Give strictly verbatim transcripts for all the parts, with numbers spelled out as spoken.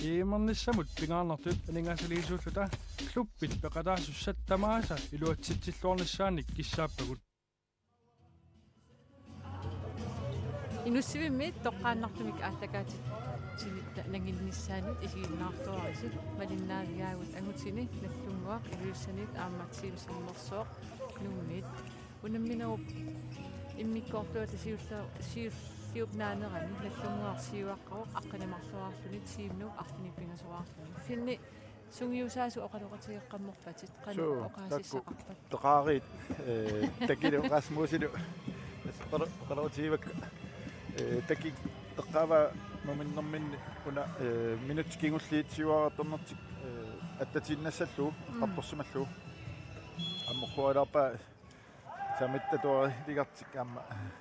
E M-ernissamut pingaarnertut aningaasaliisuulluta klubbit peqataasussat tamaasa iluatsitsilluarnissaannik kissaappagut. Inussivimmiit toqqaannartumik aallakaatitsineq nanginnissaanut isiginnaartuarisi malinnaavigaagut angutini Nagdlunguaq Ilulissaniit aamma Team Sermersooq Nuummiit. Unamminerup immikkoortuata siulleq, siulliup naanerani Nagdlunguaq siuaqqavoq aqqaneq-marluarluni Team Nuuk arfineq-pingasoraarluni. Finni sungiusaasut oqaloqatigeqqammerpatit, qanoq oqaasissaqarpat? Peqaariit, eh, Takilu Rasmusilu. Oqalo-, oqaloqatigivakkit, eh, Taki eqqaavaa Muminnerminni una, eh, minutsit kingulliit siuariartornertik, eh, attatiinnassallugu, mm, eqqartorsimallugu. Aamma oqquarilaarpaa saamitta atuarivigartik aamma,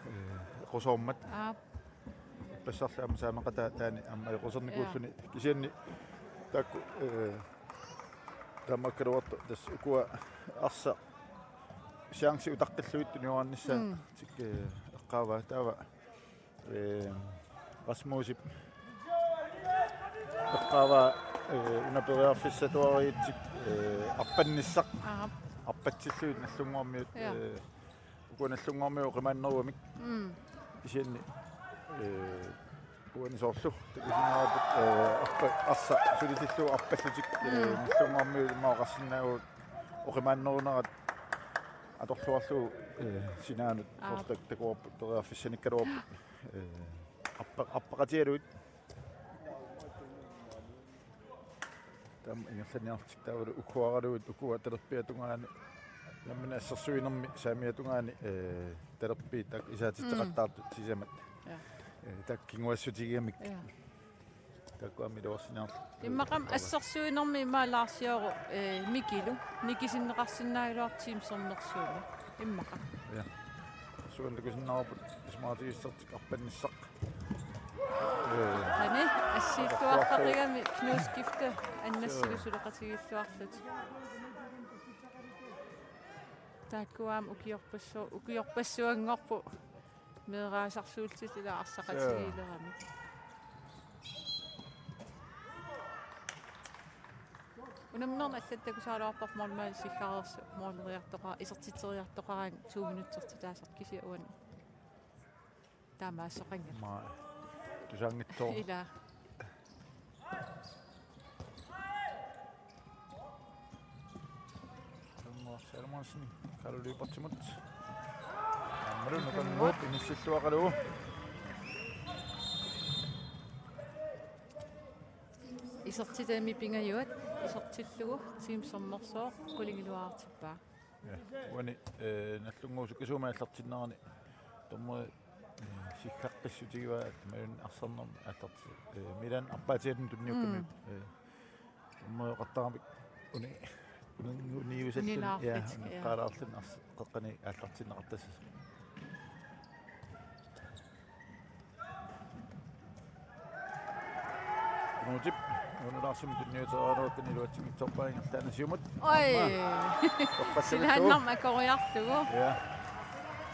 eh, eqqusoormat. Aap. Ippassarlu aamma saameqataa taanna aamma eqqusernikuulluni. Aap. Kisianni taakku, eh, taamaakkaluartoq tassa ukua arsaq chance utaqqillugit tuniorarnissaa. Mm. Tik, eh, eqqaavaa taava, eh, Rasmusip eqqaavaa, eh, una periarfissatuariitsi, eh, arpannissaq. Aap. Arpatsillugit Nagdlunguarmiut, ja, eh, ukua Nagdlunguarmiut oqimaannerugamik. Mm. Kisianni, eh, uani soorlu takusinnaavarput, eh, arpa-, arsaq sulisillugu arpallutik, eh, mm, Nagdlunguarmiut immaqa oqarsinnaavugut oqimaannerunerat atorluarlugu, eh, sinaanut, aap, soorlu tak-, takuarput periarfissanikkaluarput, eh, arpa-, arpaqatigalugit. Taama ingerlanniarlutik taavalu ukkuaraluit ukua talerpiata tungaani nammineq assersuinermi saamiata tungaani, eh, talerpiit taakku isaatitseqattaartut, mm, sisamat. Ja. Eh, taakku kinguaassutigigamik. Ja. Taakku aamma iluarsinnaavarput. Immaqami assersuinermi imaalaarsioru, eh, Mikilu. Nikisinneqarsinnaagaluarpoq Team Sermersuumi. Immaqa. Ja. Suan takusinnaavarput isumaqatigiissusertik arpannissaq. Qani, assiilluartaqigami Knud Skifte Annassilu suleqatigiilluarlutik. Taakku aamma ukiorpassu-, ukiorpassuanngorput meeraasarsuullutik ila arsaqatigiileramik. Unamminermi allat takusaraluarpara målmand sillareersoq måleriartoqara-, isertitseriartoqaraangat to minutsertitaasartoq kisianni uani taamaassoqanngilaq. Aamma tusaanngitsoq. Ila. Salomon Salomonsen, Kalu Lyberthimut. Aammalu Nukanguup inissilluaqalugu. Isertitami pingajuat, isertillugu Team Sermersooq qulingiluaartippaa. Ja, uani, eh, Nagdlunguup sukkasuumik aallartinnerani dommeri, eh, sillaqqissutigivaa, imaluunniit arsarnermi aallarti-, eh, Milan arpaatigaluni tunniukkamiuk. Mm. Eh, dommerioqartaramik uni-, uni-, uniusalluni, ja, unilaarlutik, ja, uniqqaalaarluni ars-, qeqqani aallartinneqartassasoq. Nuutip, Nuunalaarsimut tunniuteriaraluakkani iluatsinngitsoorpaa ingerlaannaq siumut. Oj! Aamma. Torpassavillugu. Silaannarmi akoriarlugu. Ja.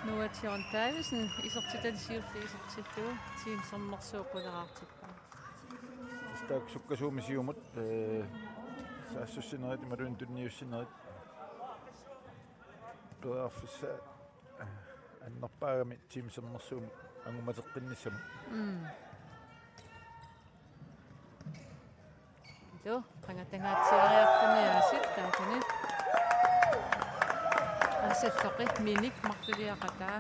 Noah John Davidsen, isertitani siulleq isertillugu, Team Sermersooq quleraartippaa. Taakku sukkasuumik siumut, eh, saassussinerit imaluunniit tunniussinerit. Periarfissaa annerpaagami Team Sermersuumi angumateqqinnissamut. Mm. Ilu, qangatangaatsiariarluni aasiit taakani. Asalloqi Minik marluliaqataa.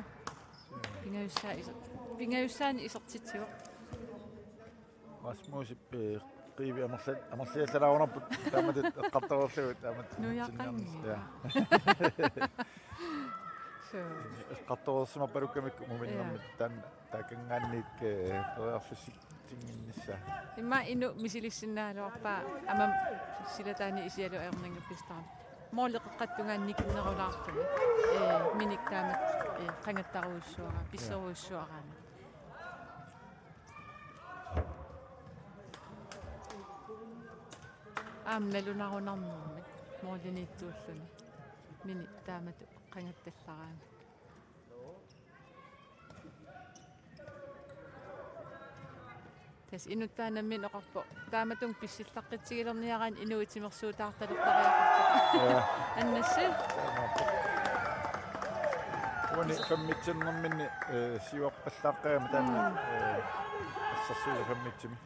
Pingajussaa iser-, pingajussaani isertitsivoq. Rasmusip, eh, qiivi amerla-, amerliallalaarumaarput taamatut eqqartoreerlugu taamatut. Nujaqanngilaq. Ja. Suu. Eqqartoreersimappalukkamikku Muminnermit, ja, taanna taakanngaanniit, eh, periarfissitsinnginnissaa. Immaqa inuk misilissinnaaluarpaa aamma silataani isigalugu ajornanngorpassuarnik. Måli qeqqata tungaanut nikinnerulaarluni. Eh, Minik taamatut, eh, qangattarujussuara, ja, pissorujussuaraana. Aamma nalunarunarnermik måliniittuulluni. Minik taamatut qangattallaraangat. Inuttaannaminnik oqarpoq: Taamatut pissillaqqitsigilerniaraanni inuit timersuutaartalertariaqarput. Ja. Annassi. Uani femmitsinerminni, eh, siuarpallaaqqiami taanna, mm, eh, assersuutit femmitsinit.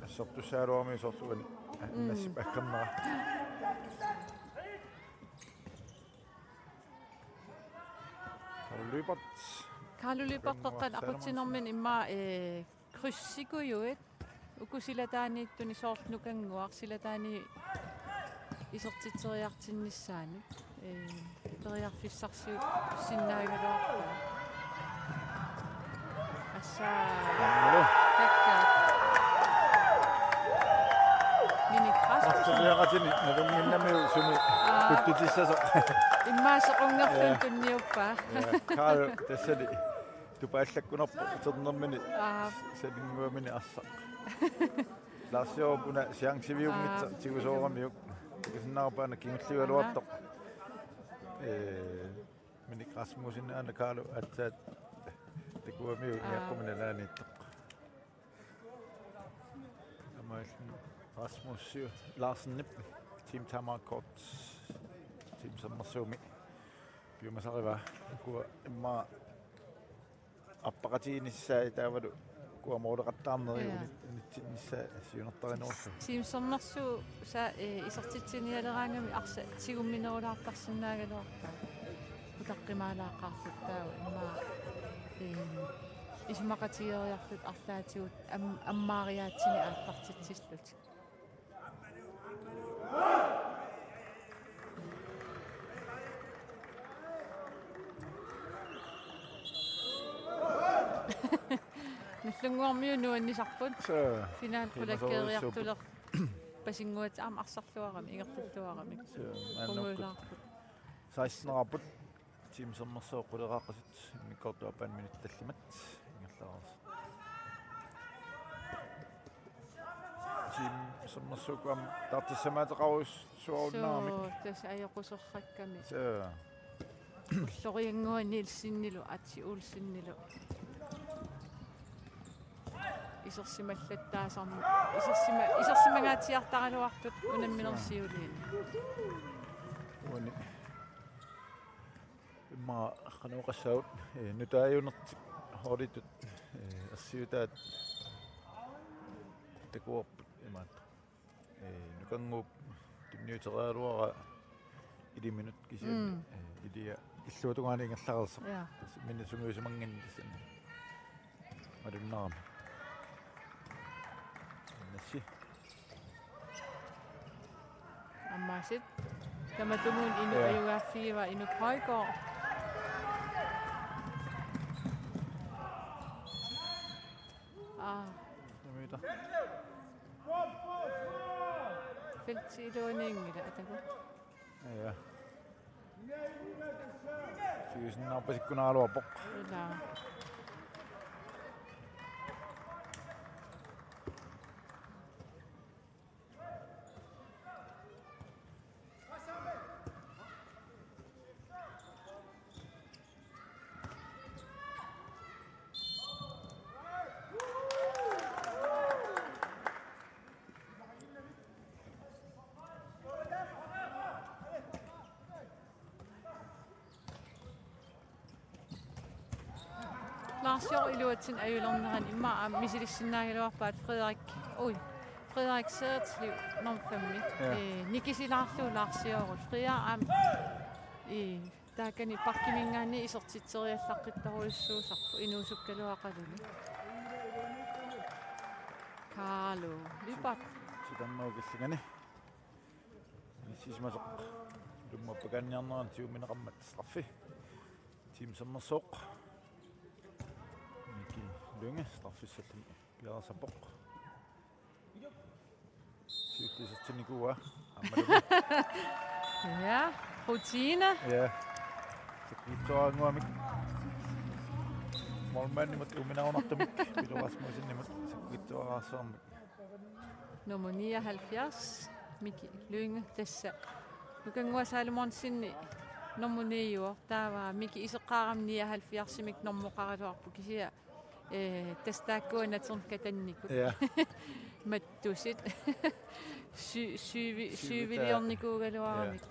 Assertussaaruami soorlu uani. Mm. Annassip aggernera. Kalu Lyberth. Kalu Lyberth qeqqani aqutsinermini immaqa, eh, krydsikujuit. Uku silataaniittuni soorlu nukannguaq silataani isertitseriartinnissaanut. Eh, periarfissarsiussinnaagaluarpaa. Assa. Aammalu. Takkaat. Minik Rasmussen. Artuliaqatini nalunnginnamiuk sumi, aa, kuttutissasoq. Immaqa soqungerluni, ja, tunniuppaa. Ja, Kalu tassali tupaallakkunarpoq uternermini. Aa. Saninnguamini arsaq. Larsiup una chanciviunngitsoq, aa, tigusooramiuk. Takusinnaavarput aana kingulliugaluartoq. Ee, Minik Rasmussen aana Kalu aatsaat takuamiuk, aa, niaqqumik nalaaniittoq. Taamaalluni Rasmus Larsenip Team Tamarkort, Team Sermersuumi piumasarivaa. Ukua immaqa appaqatiginissaat taavalu ukua mooleqattaarnerit, ja, unit-, unitsinnissaat siunertarinerullugu. Team Sermersuup sa-, eh, isertitsinialeraangami arsaq tigumminerulaartarsinnaagaluarpaa. Utaqqimaalaaqqaartut taava immaqa, eh, isumaqatigeeriarlutik arlaatigut am-, ammaariaatsinik aallartitsillutik. Nallunnguarmiut nuannisarput. Suu. Finaali qulakkeeriartulerpasinnguatsiarami arsarluarami, ingerlalluarami. Suu, maannakkut. Qungujulaarput. Seksten-erput. Team Sermersuup quleraqqasut immikkoortut aappaanni minutsit tallimat ingerlareersut. Team Sermersuup aamma taartissamaateqarujussuarunnaramik. Suu, tassa ajoquserrakkami. Suu. Ulloriannguaq Nielsenilu, Atsi Olsenilu. Isersimallattaasarmi-, isersima-, isersimangaatsiartaraluartut unamminerup siuliini. Uani. Immaqa qanoq oqassaagut, eh, nutaajunertik holditut, eh, ersiutaat takuarput imaattoq. Eh, Nukannguup tunniuteriaraluaraa iliminut kisianni, mm, eh, ilia illuatungaani ingerlareersoq. Ja. Tassa minit sungiusimannginneq tassani malunnarami. Nassi. Ammaasit. Tamatumuuna Inuk, ja, ajugaaffigivaa Inuk Højgaard. Aa. Namita. Feltip iluaniinngilaq atagu. Ja. Siusinnaarpasikkunaraluarpoq. Ilaa. Larsiup iluatsinni ajulernerani immaqa aamma misilissinnaagaluarpaat Frederik, ui, Frederik Sertliv nummer fem. Ja. Eh, nikisilaarlugu Larsiup. Frederik aamma, eh, taakani bakkiminngaanniit isertitseriallaqqittorujussuusarpoq inuusukkaluaqaluni. Kalu Lyberth. Sitannerukillingani. Sisimasoq. Ilumut appakaanniarnerani tigummineqarmat straffi. Team Sermersuup. Miki Lynge straffissalluni piareersarpoq. Siulliusertinnikuuaa. Aammalumi. Ja, rutine. Ja. Sakkuitsuarannguamik. Målmandimut tuminarunartumik. Pilo Rasmussenimut sakkuitsuaraarsuarmik. Nummer nioghalvfjerds, Miki Lynge, tassa Nukannguaq Salomonsenip Nummer ni-uvoq taava Miki iseqqaarami nioghalvfjerdsimik normoqaraluarpoq kisianni, eh, tassa taakkua naternikatannikuut. Ja. Mattusit. Sy-, syvi-, syviliornikuugaluaramik. Ja.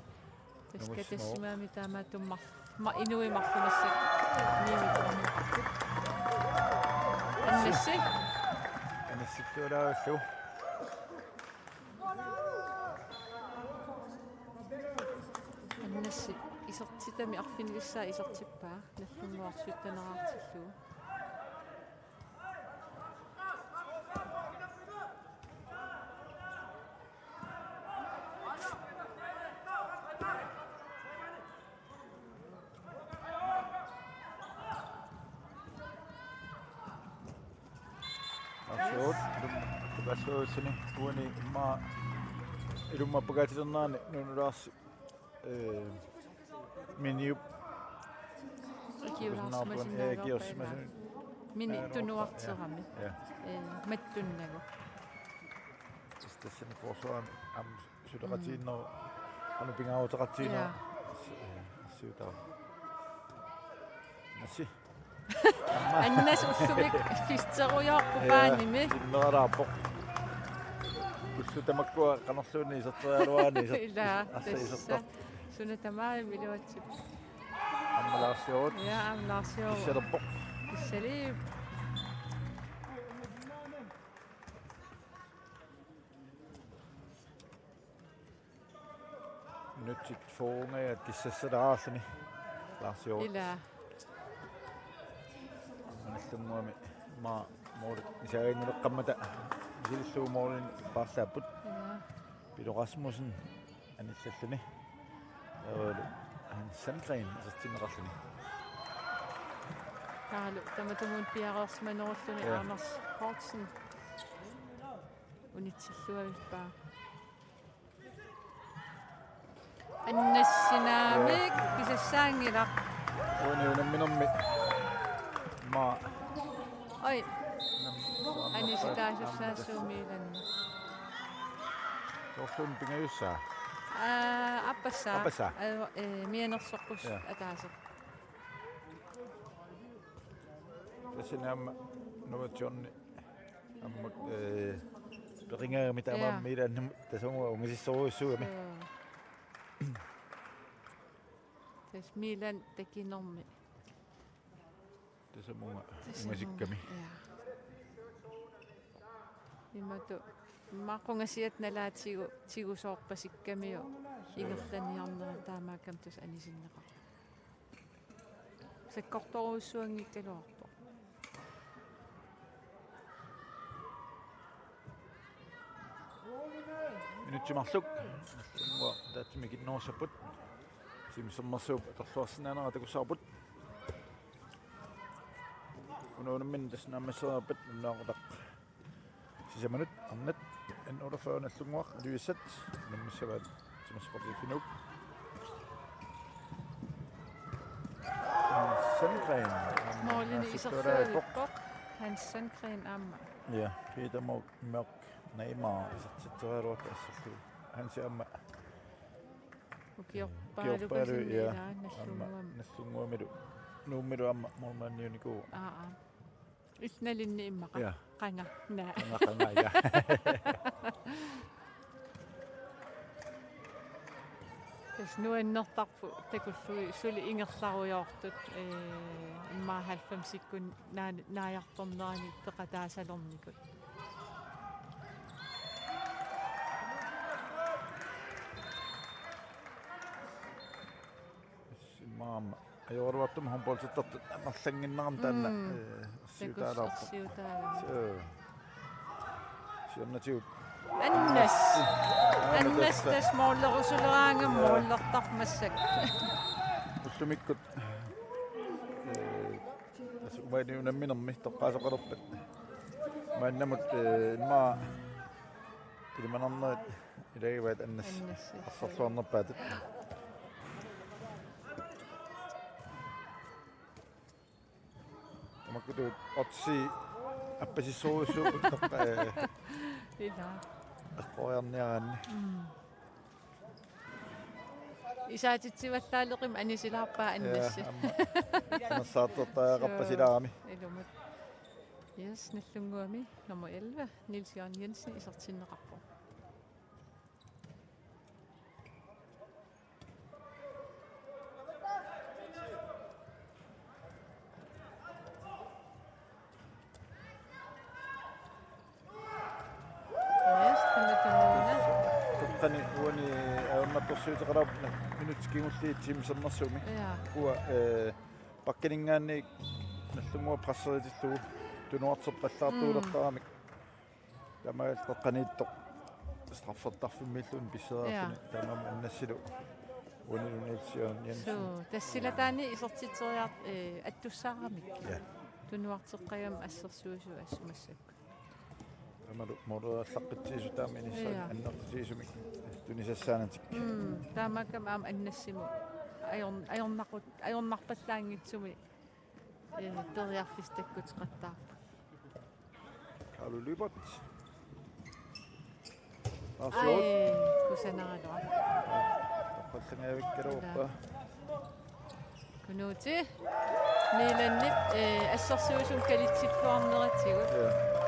Tassa Nummer syv. Katassimagami taamaattumik mar-, ma-, inuit marluk massakkut niuit normoqarput. Annassi. Annassittualaavillugu. Annassi isertitami arfinilissaa isertippaa Nagdlunguaq sytteneraartillugu. Arsut, ilum-, arsut sini uani immaqa ilumut appakaatilernerani Nuunu Laarsi, eh, Miniup. Ikiulaarsimasinnaagaluarpaa. Ikiulaarsimasin-, Mini tunuarterami. Ja. Eh, mattunnagu. Tassa tassani forsvarimi aamma suleqatigiinnerup, mm, qanoq pingaaruteqartigiinnerup. Ja. Assi-, eh, assiutaavoq. Annassip. Annas ullumikkut pisterujoorpoq, ja, paanimi. Timmeralaarpoq. Ullut tamakkua qanorluunniit iserteriaraluaraanni iser-, ila, assa tassa isertarpoq. Suna tamaat iluatsippoq. Aamma Laarsiorut. Ja, aamma Laarsiorut. Kissalerpoq. Kissaliup. Minutsit fyrre-nngajat kissassalaarluni. Laarsiorut. Ila. Nagdlunguami immaqa måli-, misaaginnileqqammata misilillugu målinik paarlaapput. Ila. Pilo Rasmussen anillalluni. Taavalu Hans Sandgren isertinneqarluni. Taavalu tamatumuuna piareersimanerulluni, ja, Anders Kortsen unitsilluavippaa. Annassinaamik, ja, kisassaanngilaq. Uani unamminermi. Ma. Oj. Nam-, anisitaasussaassuup Milan. Soorluuna pingajussaa? Aa, aappassaa. Aappassaa. Aa, eh, mianersoqqus-, ja, ataaseq. Tassani aamma Noah John aamma, eh, peqingaagami taamaammat, ja, Milanimut tasamunga ungasissorujussuugami. Joo. Tassa Milan takinermi. Tasamunga, tasamunga ungasikkami. Ja. Imatut maqqungasiat nalaatigut tigusoorpasikkamiuk ingerlaniarnerat taamaakkami tassa anisinneqarpoq. Sakkortorujussuanngikkaluarpoq. Minutsit marluk. Uanga taatsimik innoorsapput. Siumut sermersuup atorluarsinnaanera takussavarput. Una unamminermi tassa naammasseriarpat unnuaqutaq sisamanut arnat N otteogfyrre Nagdlunguaq Ilulissat unammissavaat Timersoqatigiiffinnut. Hans Sandgren. Målini iserfigaluppoq. Hans Sandgren aamma. Ja, Peter Mørch, Mørch Neymar isertitseriaraluarpoq assallugu. Hansi aamma. Ukiorpaaluit, ukiorpaaluit, ja, sinnilaat aamma Nagdlunguami. Nagdlunguamilu. Nuummilu aamma målmandiunikuuvoq. Aa, aa. Illit nalinni immaqa. Ja. Qanga. Naa. Qanga, qanga, ja. Tassa nuannertarpoq takullugit suli ingerlarujoortut, eh, immaqa halvfemsikkut naa-, naajartornerani peqataasalernikut. Immaqa aamma ajoraluartumik håndboldertartut amerlannginnerami taanna, mm, eh, ersiutaalaarpoq. Takuss-, ersiutaalaa. Soo. Siornatigut. Annas. Annas. Annas tassa. Tassa målerusuleraangami, ja, målertarpoq massakkut. Ullumikkut, eh, tassa uani unamminermi toqqaasoqalerpat. Maannamut, eh, immaqa ilimanarnerit ilagivaat Annas. Annas. Arsorluarnerpaatut. Tamakkutut otsi appasissorujussuupput toqqa, eh, ila, eqqoriarniaraanni. Mm. Isaatitsivallaaleqimmat anisilaarpaa Annasi. Ja, aamma. Nassaartortariaqarpasilaarami. Ilumut. Yes, Nagdlunguami nummer elleve, Niels Jørgen Jensen, isertinneqarpoq. Yes, tamatumuuna. Toqqani uani ajornartorsiuteqalaarput minutsit kingulliit Team Sermersooq. Ja. Ukua, eh, bakkininngaanniit Nagdlunguaq presseritittugu tunuarterpallaartuulertaramik. Mm. Taamaalilluni qeqqaniittoq straffertarfimmiilluunniit pisseriarluni. Ja. Taamaammat Annasilu uanilu Niels Jørgen Jensen. Suu, tassa silataani isertitseriar-, eh, attussaaramik. Ja. Tunuarteqqagamik assersuisui assut massakkut. Taamalu moorerallaqqitsiisut taama inissaq. Ja. Annertutigisumik tunisassaanatik. Mm, taamaakkami aamma Annasimut ajorn-, ajornaqut-, ajornarpallaanngitsumik, eh, periarfissaq takkuteqattaarpoq. Carlo Lyberth. Lars Hjort. Ai, kusanaraluaq. Toqqallaangavikkaluarpaa. Kunuuti. Milanip, eh, assersuisumik kalitsilluarneratigut. Ja.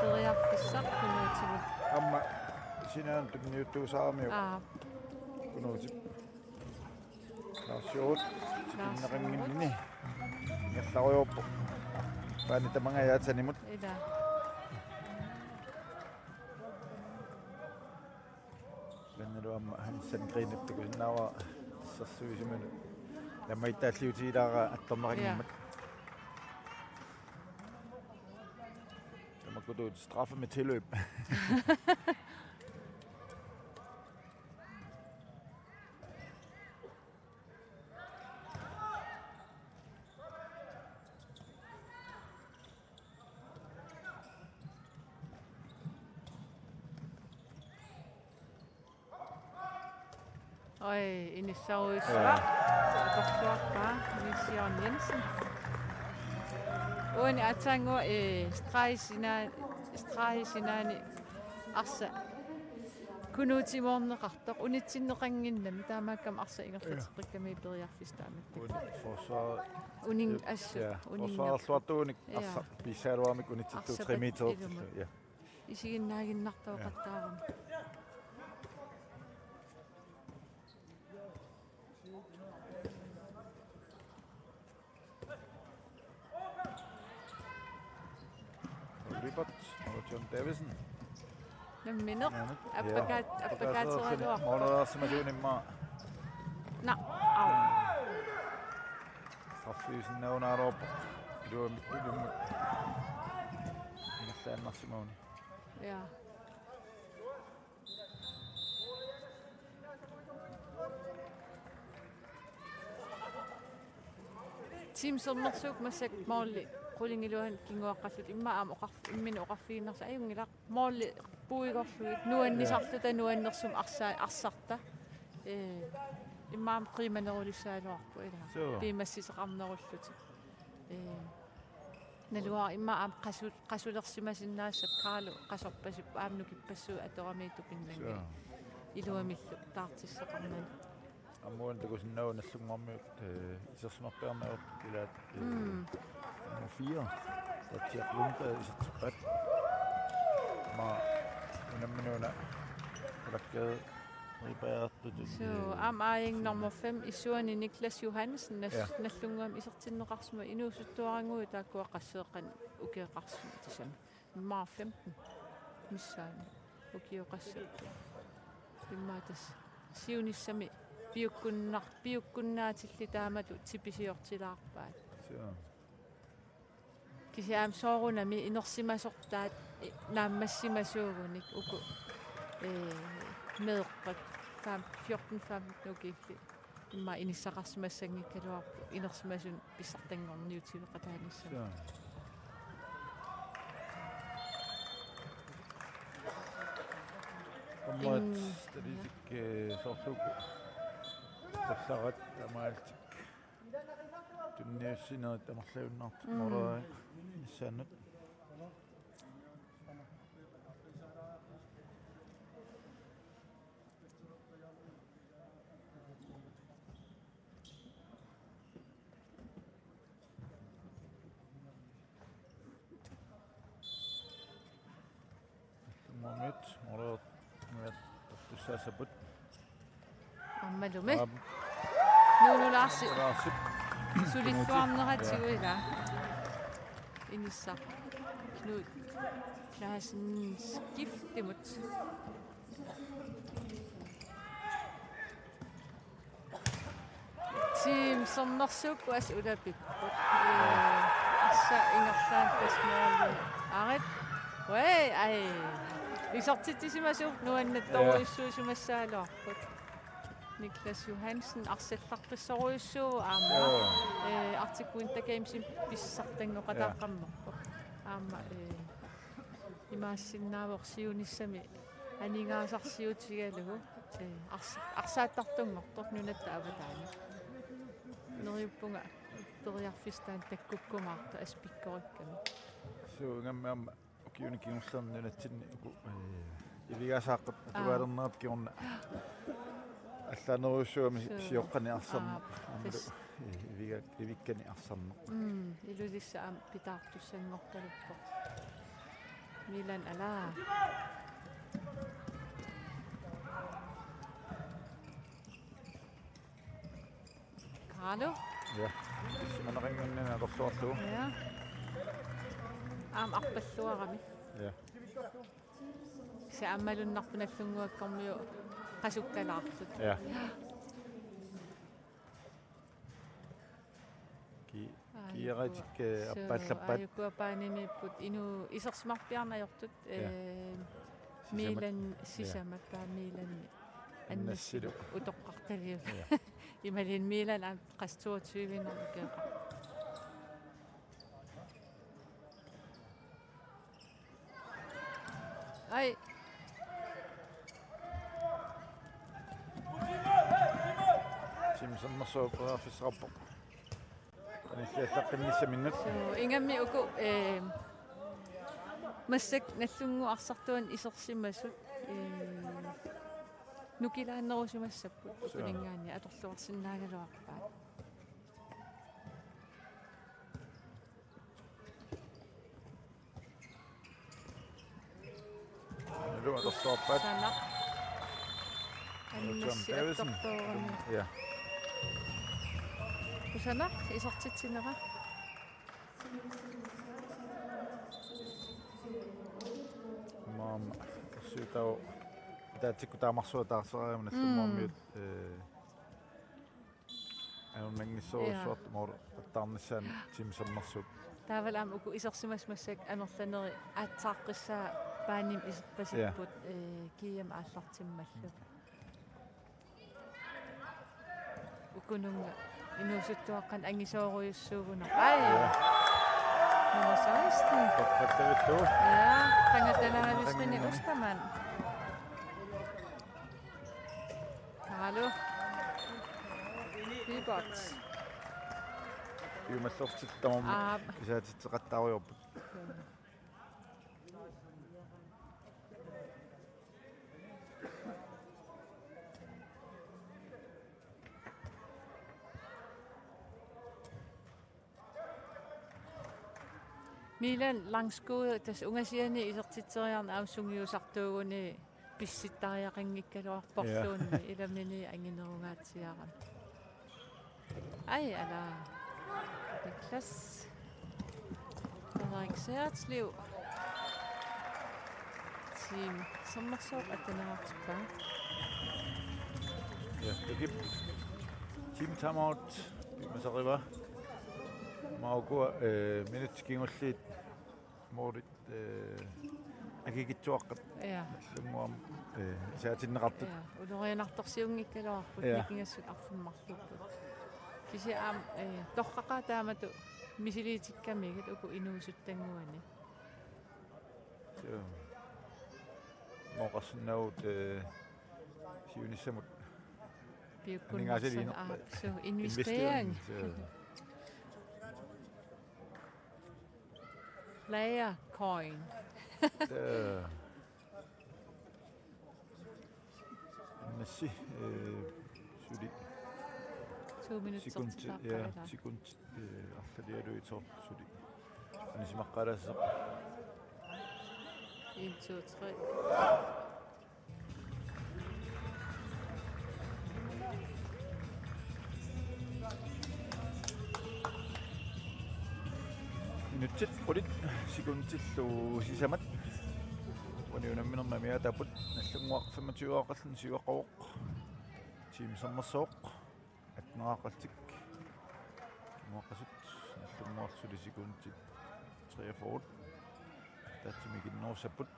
Periarfissaq Kunuutimut. Aamma sinaanut tunniuttuusaaramiuk. Aa. Kunuutip. Lars Hjort. Lars Hjort. Tikinneqannginnini. Ingerlarujoorpoq. Paani tamangajaatsanimut. Ila. Lannalu aamma Hans Sandgreenip takusinnaavara assersuisimanut. Lamaittaalliutigilaara attorneqanngimmat. Ja. Tamakkutut straffe med tilløb. Oj, inissaruissuaq. Ja. Atorluarpaa, Niels Jørgen Jensen. Uani aatsaannguaq, eh, stregi sinaa-, stregi sinaani arsaq Kunuutimoorneqartoq, unitsinneqannginnami, taamaakkami arsaq ingerlateqqikkami periarfissaq taamatut. Uani forsvar-, unin-, assut, ja, uninngap-, forsvarerluartuunik, ja, arsaq piissagaluaramik unitsittut arsaq tre meter. Ilumut. Ja. Isiginnaaginnartooqattaarami. Lyberth, John Davidsen. Nammineq. Nammineq. Appakaat-, ja, appakaatseraluarpoq. Moorersimasuunimmaa. Na, au. Straffiusinnaagunaraluarpoq. Iluam-, ilummut. Ingerlaannarsimaguni. Ja. Team Sermersooq massakkut måli qulingiluanut kinguaqqallutik, immaqa aamma oqarf-, imminut oqarfigiinnarsi ajunngilaq, måli puigorlugit nuannisarluta, ja, nuannersumik arsa-, arsarta. Ee, immaqa aamma qiimanerulissagaluarpoq ilaa. Suu. Piumassuseqarnerullutik. Ee, naluara immaqa aamma qasu-, qasulersimasinnaassapput, Carlo qasorpasippoq aamma nukippassuit atoramiittupinnanngilaq. Suu. Iluamillu taartissaqarnani. Aamma uani takusinnaavat Nagdlunguarmiut, ee, isersimaffeqarneq ajorput ilaat, ee, mm, nummer fire. Tatjak Lundblad isertippaat. Aamma unamminuuna qulakkeeripajaattutut. Suu, aamma A-ing nummer fem, issuani Niklas Johansen, Nas-, ja, Nagdlunguami isertinneqarsimavoq, inuusuttuarannguit taakkua qasseeqqanik ukioqarsimapput tassami. Nummer femten. Missaani. Ukioqassapput. Immaqa tassa siunissami piukkunnar-, piukkunnaatillit taamatut tipisiortilaarpaat. Suu. Kisianni aamma soorunami inersimasortaat i-, naammassimasuugunik uku, ee, meeqqat fem-, fjorten femten ukiullit. Immaqa inissaqarsimassanngikkaluarput inersimasunut pissartanngorniutiveqataanissamut. Suu. Aamma, mm, statistikkit, ee, soorlu uku allaat taamaalillutik tunniussinerit amerlajunnaartut, mm, målerissaannut. Nummer fire, Niklas Johansen. Saassapput. Aammalumi. Aap. Nuunulaarsi. Nuunulaarsi. Sulilluarneratigut ilaa. Inissaq. Knud Clausen Skiftemut. Team Sermersuup assut ulapipput. Ee, arsaq ingerlaannaq tassa målimi. Arit. Ui, ai. Isertitsisimasuupput nuannertorujussuusimassagaluarput. Niklas Johansen arsallarpassorujussuuvoq aamma. Joo. Ee, Arctic Winter Games-imi pissartanngoqataaqqammerpoq. Aamma, ee, imaassinnaavoq siunissami aningaasarsiutigalugu, ee, ars-, arsaattartunngortoq nunatta avataani. Neriuppunga periarfissaq taanna takkukkumaartoq assut pikkorikkami. Suu, ingammik aamma ukiuni kingullerni nunatsinni uku, ee, ivigaasaaqatit, aa, atugaalernerat kingorna allaanerujussuugami. Suu. Sioqqani arsarneq. Aa, aammalu, tassa. Ee, iviga-, ivikkani arsarneq. Mm, Ilulissat aamma pitaartussanngortaluppoq. Milan, alaa. Carlo. Ja. Issumanaqannginnami atorluarlugu. Ja. Aamma arpalluarami. Ja. Kisianni aamma malunnarpoq Nagdlunguakkormiut qasukkalaartut. Ja. Ki-, aajuku. Kieratik, eh, suu, appaallappaat. Aajuku apaanimiipput, inuit isersimarpiarneq ajortut, ja, eh, sisamat. Milan, ja, sisamat, taava Milan Annassilu. Annassilu utoqqartaviuvoq. Ja. Imaluunniit Milan aamma qassit toogtyve-nut ukioqarpoq. Ai. Team Sermersuup periarfissaqarpoq. Anilliallaqqinnissaminut. Suu, ingammik uku, eh, massakkut Nagdlunguup arsartuani isersimasut, eh, nukilaannerusimassapput. Suu. Ukuninngaanniit atorluarsinnaagaluarpaat. Ilu atorluarpaat. Kusanaq. Annassi John Davidsen. Attortoorami. Ja. Kusanaq isertitsinera. Maam, siutau. Ataatsikkut taamarsuaq taarseraaramik Nagdlunguarmiut, mm, eh, ajornanngissorujussuartut, ja, moortaarnissaanut Team Sermersuup. Taavalu aamma uku isersimasut massakkut amerlanerit aatsaaqqissaaq baanimi iserpasipput, ja, eh, G M aallartimmallu. Ukununnga inuusuttuaqqanik angisoorujussuugunarpoq. Ai. Ja. Nummer seksten. Torrattavillu. Ja, qangattalaarivissumini Ostermann. Carlo. Pivot. Piumallertitut tamarmik, aap, kisaatitseqattaarujoorput. Milan Langskov tassa ungasiani isertitseriarneq aamma sungiusartuuguni pissittariaqanngikkaluarporluunniit, ja, ilamini anginerungaatsiarami. Ai, alaa. Niklas. Frederik Sertslev. Team Sermersuup attaneraartippaa. Ja, Takip. Team timeout. Piumasarivaa. Maukua, eh, minutsit kingulliit målit, eh, akikitsuaqqat. Ja. Nagdlunguarmiut, eh, isaatinneqartut. Ja, ulorianartorsiunngikkaluarput, ja, nikingassut arfineq-marluupput. Kisianni aamma, eh, torraqaat taamatut misiliitikkamigit uku inuusuttannguani. Joo. Mooqarsinnaavugut, eh, siunissamut. Piukkunnarsaat, aningaasaliinerput. Aap, suu, investering. Investering, suu. Player coin. Tassa. Massi, eh, suli. To minutsit. Sekundit, ja, sekundit, eh, arlalialuit soorlu suli. Anisimaqqaalaassasoq. En, to, tre. Minutsit qulit sekundillu sisamat. Uani unamminermi amigaataapput. Nallunnguaq femogtyve-aaqqalluni siuaqqavoq. Team Sermersooq atteneraqqaltik. Kinguaqqasut Nallunnguaq suli sekundit treogfyrre. Ataatsimik ikinnerussapput.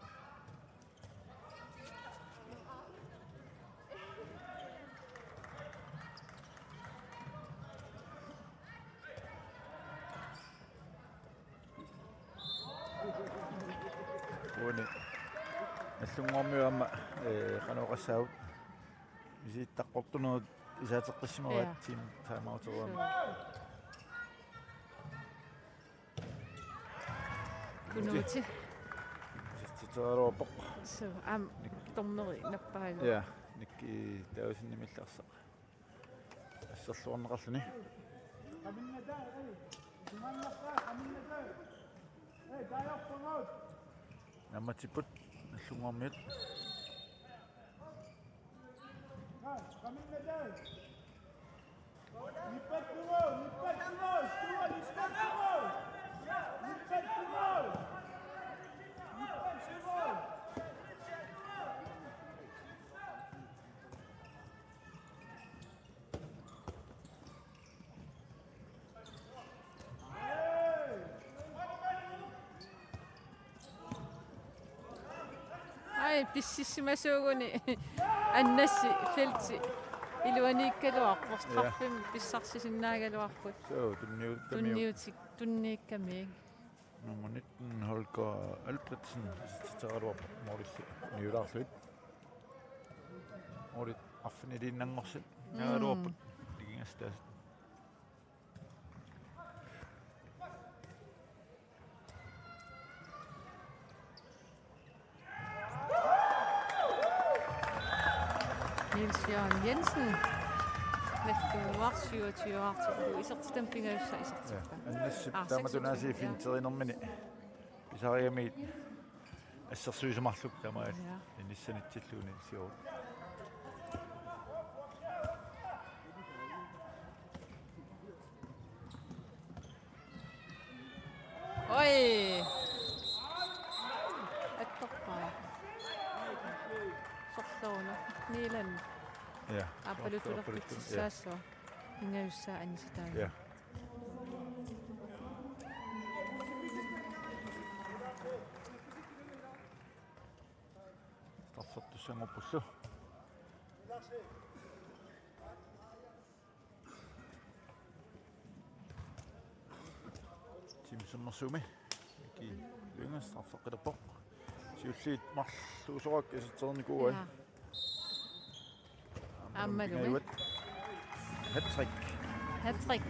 Uani Nallunnguarmiut aamma, ee, qanoq oqassapput, misigittaqqiinertut isaateqqissimavaat. Ja. Team timeout-eruami. Suu. Kunuuti. Isertitseraluarpoq. Suu, aamma Nik- dommeri nappaagu. Ja, Nikki Davidsenimillu arsaq asserluarneqarluni. Naammatsipput Nallunnguarmiut. Ai, pississimasuuguni Annasi Felti iluaniikkaluarpoq. Ja. Straffimik pissarsisinnaagaluarput. Suu, tunniu-, tunniu-, tunniutik-, tunniikkamiuk. Nummer nitten, Holger Albrechtsen, isertitseraluarpoq målillu niulaarlugit. Målit arfiniliinnanngorsinnaaluarput. Mm. Nikingassutaasut. Niels Jørgen Jensen. Nallunnguaq syvogtyve-aartigu isertitami pingajussaa isertippa. Ja, Annasip. Aa, taamatut aasiit seksogtyve, ja. Finterinermini pisarigamigit assersuisoq marluk tamaat. Ja. Inissanitsillugu Niels Jørgen. Oj! Attorpaa. Sorluuna. Niilan. Ja. Aappaluttulerpitsissaassuaq. Ja. Pingajussaa anisitaani. Ja. Straffertussanngorpullu. Team Sermersuumi. Miki Lynge straffeqqilerpoq. Siulliit marluusoraakka isertitsereernikuuai. Ja. Aammalumi. Aammalumi. Hat-trick. Hat-trick.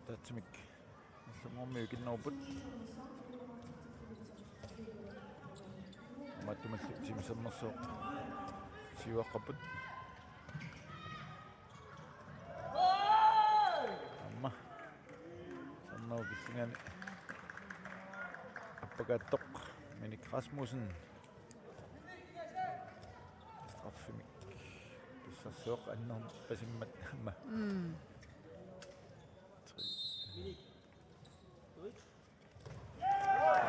Taatsimik Nallunnguarmiut ikinnerupput. Taamaattumillu Team Sermersooq siuaqqapput. Aamma Sermerup killingani appakaattoq Minik Rasmussen. Straffimik pissarsivoq annerpasimmat aamma. Mm.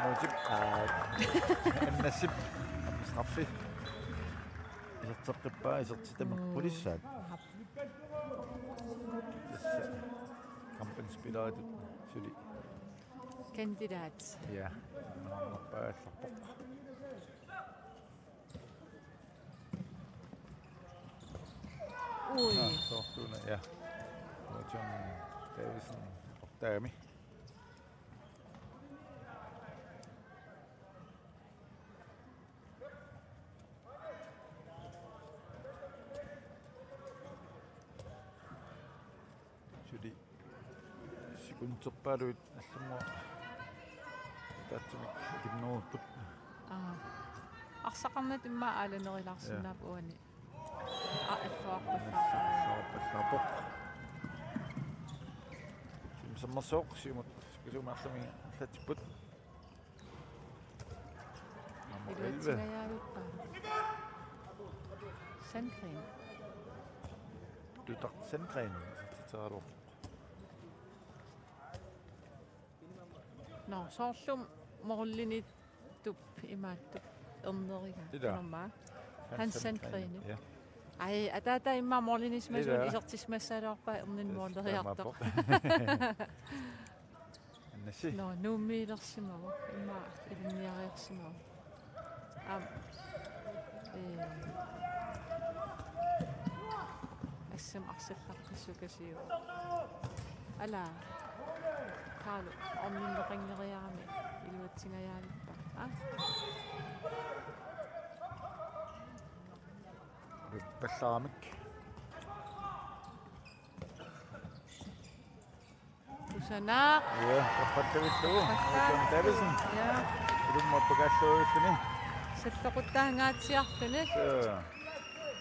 Nuutip, aa, Annasip straffi. Iserteqqippaa, isertitami. Mm. Qulissaat. Aap. Tassa kampinspilleritut suli. Kandidat. Ja. Naammappaallarpoq. Ui. Aa, soorluuna, ja. John Davidsen opdagami. Suli sekunderpaaluit Nallunnguaq taatsimik ikinnerupput. Aa. Arsaqarnata immaqa aalanerulaarsinnaapput. Ja. Uani. Aa, illuarpallaarpoq. Illuarpallaarpoq. Team Sermersooq siumut Kisuumaarlumi allatsipput. Nummer elleve. Iluatsingajaavippa. Sandgren. Tutaq Sandgren. Isertitseraluarpoq. Nå, soorlu målimiittup imaattup erneriga. Ila. Qanormaa. Hans Sandgren. Sandgren. Ja. Ai, ataata immaqa målimiissimasunik. Ila. Isertitsisimassaagaluarpaa erniinnaq måleriartoq. Taamaappoq. Annassi. Nå, Nuummiilersimavoq. Immaqa ilinniariarsimavoq. Aamma. Ee. Assut arsallaqqissukasiuvoq. Ala. Taavalu orninneqanngeriarami iluatsingajaavippa. Aa? Pallaramik. Kusanaq. Ja, qaffallutillugu. Qaffallutillugu. John Davidsen. Ja. Ilummut appakaalluarluni. Salloquttaangaatsiarluni. Ja.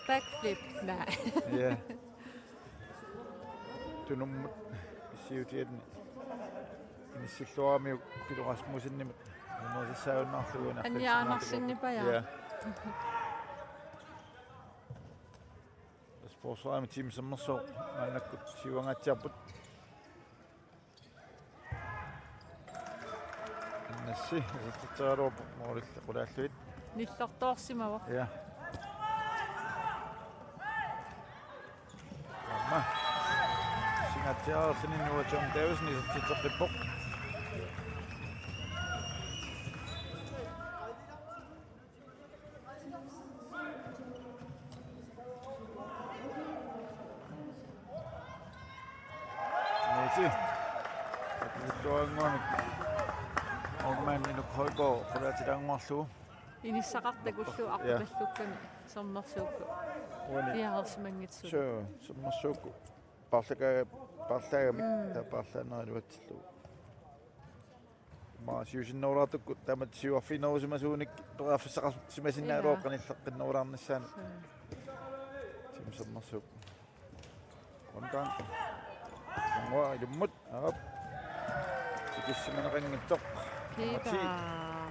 Backflip. Naa. Ja. Tunummut issiutianni inissilluaramiuk Pilo Rasmussenimut. Numersaajunnaarlugu. Anja Andersenip, ja. Ja. Forsvarimi Team Sermersooq maannakkut siuangaatsiarput. Annassi isertitseraluarpoq målilli qulaallugit. Nillortoorsimavoq. Ja. Aamma. Singaatsiarluni Noah John Davidsen isertitseqqippoq. Nuusi. Takusinnguamik. Omman Inuk Højgaard qulaatilaannguarlugu. Inissaqartakkullu. Ja. Arpallukkami Sermersuukkut. Uani. Piareersimanngitsugut. Suu, Sermersuukkut. Paarlaka-, paarlaagamik. Mm. Taava paarlaannaq iluatsillugu. Immaqa siusinnerulaartukkut taamatut siuarfiginerusimasuunik periarfissaqarsimasinnaagaluarpoq. Ilaa. Qanilleqqinnerulaarnissaanut. Suu. Team Sermersooq. Rundgang. Nangua ilummut. Aap. Tikissimaneqanngitsoq. Peter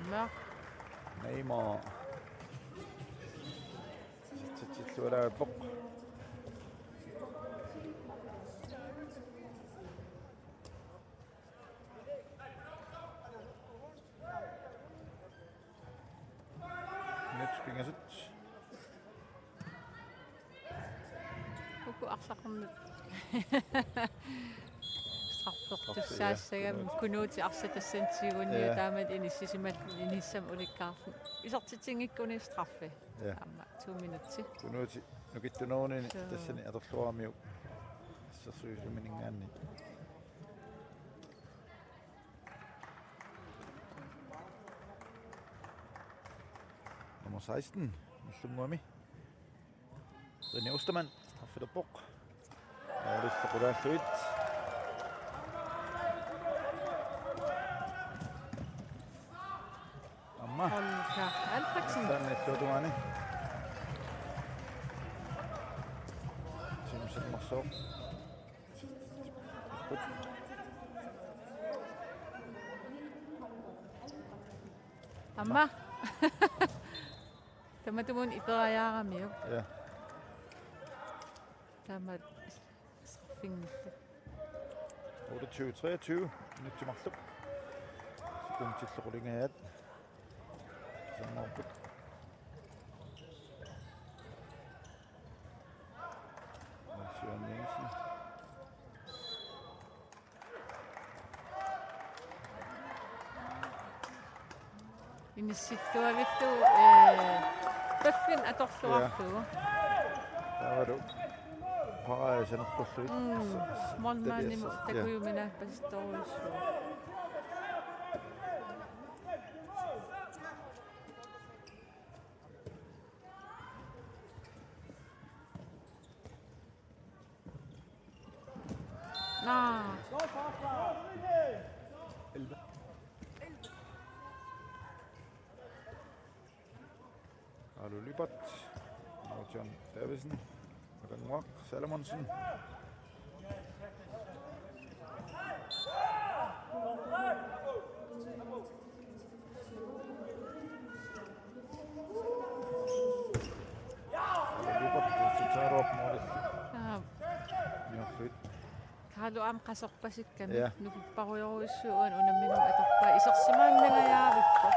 Mørch. Neymar. Isertitsillualaarpoq. Minutsit pingasut. Uku arsaqarnut. Straffe, ja. Straffertussaassagamik. Ja. Kunuuti arsaq tassani tiguunniu. Ja. Taamatut inissisimallugu inissamut ulikkaarluni. Isertitsinngikkunik straffe. Ja. Aamma to minutsi. Kunuuti nukittunerunini. Suu. Tassani atorluaramiuk. Assersuisumininngaanniit. Nummer seksten, Nagdlunguami. René Ostermann, straffilerpoq. Målilli qulaallugit. Aamma. Holger Albrechtsen. Taanna illuatungaani. Team Sermersooq. Aamma. Tamatumuuna iperiaramiuk. Ja. Taama straffinngillat. Otteogtyve treogtyve. Minutsit marluk. Sekundillu qulingajaat. Sannaarput. Jørgen Jensen. Inissilluavillugu, eh, paffinnaq atorluarlugu. Ja. Taavalu paraa sanertorlugit. Mm. S-, s-, målmandimut tapiassas. Ja. Takujuminaapasittorujussuuvoq. Naa. Alu Lyberth, Morten Davidsen, Makanguaq Salomonsen. Aap. Niorluit. Kaalu aamma qasorpasikkami. Ja. Nukupparujorujussuuvoq unamminermi atorpaa isersimaannangajaavippoq.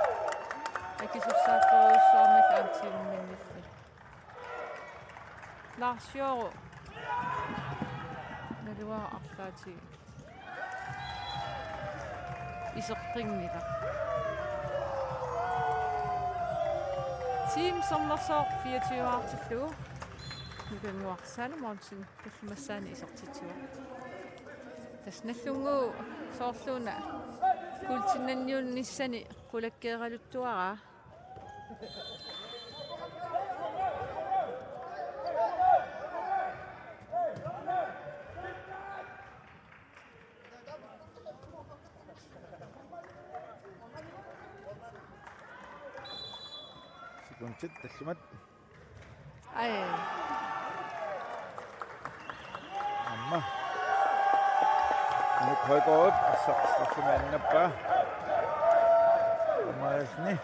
Akisussaafferujussuarmik aamma tigumminnillu. Lars Joro. Naluara arlaatigut. Iseqqinngilaq. Team Sermersooq fireogtyve-artillugu. Nukannguaq Salomonsen tallimassaani isertitsivoq. Tassa Nagdlunguup soorluuna kuultinnanniunnissani qulakkeeraluttuaraa. Sekundit tallimat. Ai. Aamma. Nuuk Højgaard, arsaq straffemi annappaa. Aamma Esni.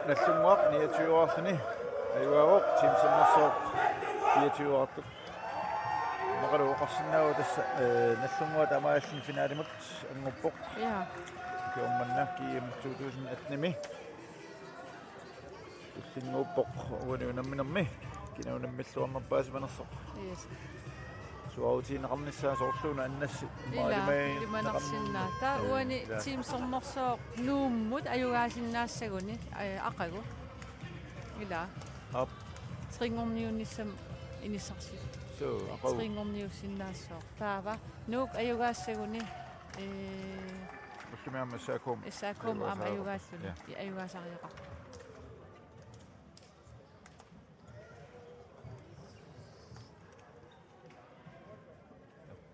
Nagdlunguaq niogtyve-arluni. Ajugaavoq, Team Sermersooq fireogtyve-artoq. Immaqalu oqarsinnaavoq tassa, eh, Nagdlunguaq taamaalilluni finalimut annguppoq. Ja. Ukioq manna G M to tusind atten-imi. Tullinnguuppoq uani unamminermi. Kina unammilluarnerpaasimanersoq. Yes. Suaarutigineqarnissaa soorluuna annassi. Ila, imaalimagineqarn-, ilimanarsinnaa. Taava uani, ja, Team Sermersooq Nuummut ajugaasinnaassaguni, eh, aqagu. Ila. Aap. Trinngorniunnissamut inissarsi-. Suu, aqagu. Trinngorniussinnaassaaq. Taava Nuuk ajugaassaguni, eh, ullumi aamma S A K-mut. S A K-mut aamma ajugaasarput. Ajugaalluni. Ja. I-, ajugaasariaqarput.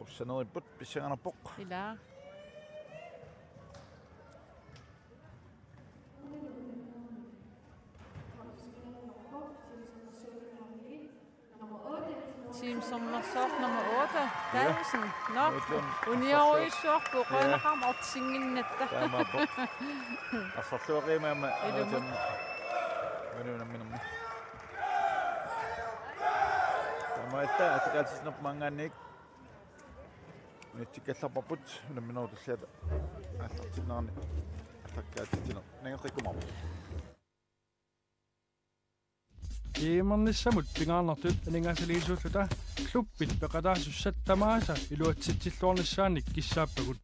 Qussaneripput pissanganarpoq. Ila. Team Sermersooq nummer otte. Ja. Davidsen. Nå, otte. Uniorujussuarpoq, ja, qujanaqaaq otte-sinnginnatta. Taamaappoq. Arsarluaqimmat aamma. Ilumut. Otte. Uani unamminermi. Taamaalilluta aallakaatitsinerput maanngaanniit. Unitsikkallarparput unamminerup tulliata aallartinnerani aallakaatitsineq nangeqqikkumaarpoq. G M-ernissamut pingaarnertut aningaasaliisuulluta klubbit peqataasussat tamaasa iluatsitsilluarnissaannik kissaappagut.